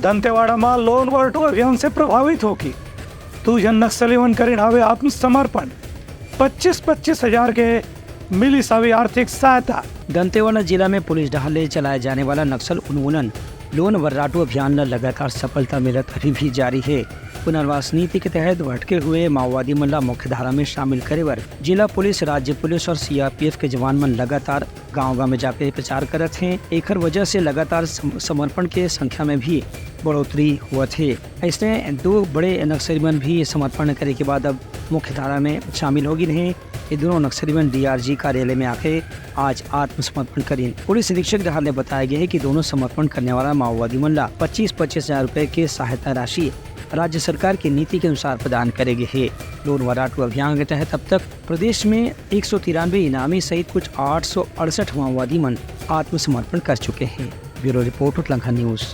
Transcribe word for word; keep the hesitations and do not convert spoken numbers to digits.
दंतेवाड़ा म लोन वर्राटू अभियान से प्रभावित होके दू झन नक्सली मन करिन हावे आत्मसमर्पण। पच्चीस पच्चीस हजार के मिलिस हावे आर्थिक सहायता। दंतेवाड़ा जिला में पुलिस डहार ले चलाए जाने वाला नक्सल उन्मूलन लोन वर्राटू अभियान ल लगातार सफलता मिलत अभी भी जारी हे। पुनर्वास नीति के तहत भटके हुए माओवादी मन ला मुख्यधारा में शामिल करे बर जिला पुलिस, राज्य पुलिस और सीआरपीएफ के जवान मन लगातार गांव-गांव में जाके प्रचार करत हें। एखर वजह से लगातार सम-, समर्पण के संख्या में भी बढ़ोतरी होवत हे। अइसने दो बड़े नक्सली मन भी समर्पण करे के बाद अब मुख्यधारा में शामिल हो गिन हें। ये दोनों नक्सली मन डीआरजी कार्यालय में आके आज आत्मसमर्पण करिन। पुलिस अधीक्षक डहार ले बताया गया है कि दोनों समर्पण करने वाला माओवादी मन ला पच्चीस पच्चीस हजार रुपए के सहायता राशि राज्य सरकार की नीति के अनुसार प्रदान करे गे हे। लोन वर्राटू अभियान के तहत अब तक प्रदेश में एक सौ तिरानवे इनामी सहित कुछ आठ सौ अड़सठ माओवादी मन आत्मसमर्पण कर चुके हैं। ब्यूरो रिपोर्ट, उतलंघा न्यूज।